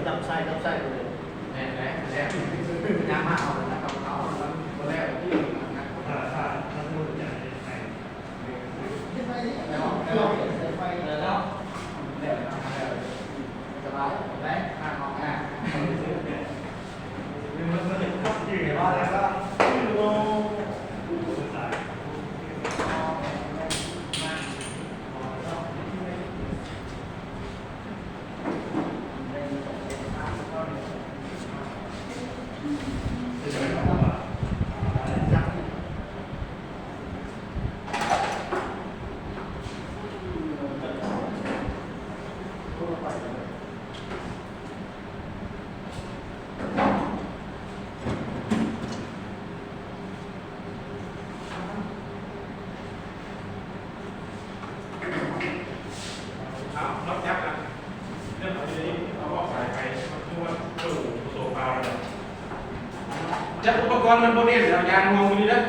ຈັບໃສ່ ຈັບໃສ່ເລີຍ ແມ່ນແຫຼະ ແລ້ວຍາມມາເອົານະ ເຂົາເອົານະ ບໍ່ແລ້ວທີ່ນະ ຖ້າ ຖ້າ ຖ້າສົມມຸດຈະໃຫ້ ສະບາຍ ໄດ້ ທາງອອກນະ ເອົາ ນອກຈາກນັ້ນ ເລື່ອງເອົາຢູ່ໃນນີ້ ເອົາອອກສາຍໄຟ ມັນຄືວ່າຕູ້ໂຊຟາແລ້ວ ຈັກອຸປະກອນມັນບໍ່ແໜ້ນແລ້ວ ຢາງງອງຢູ່ນີ້ເດີ.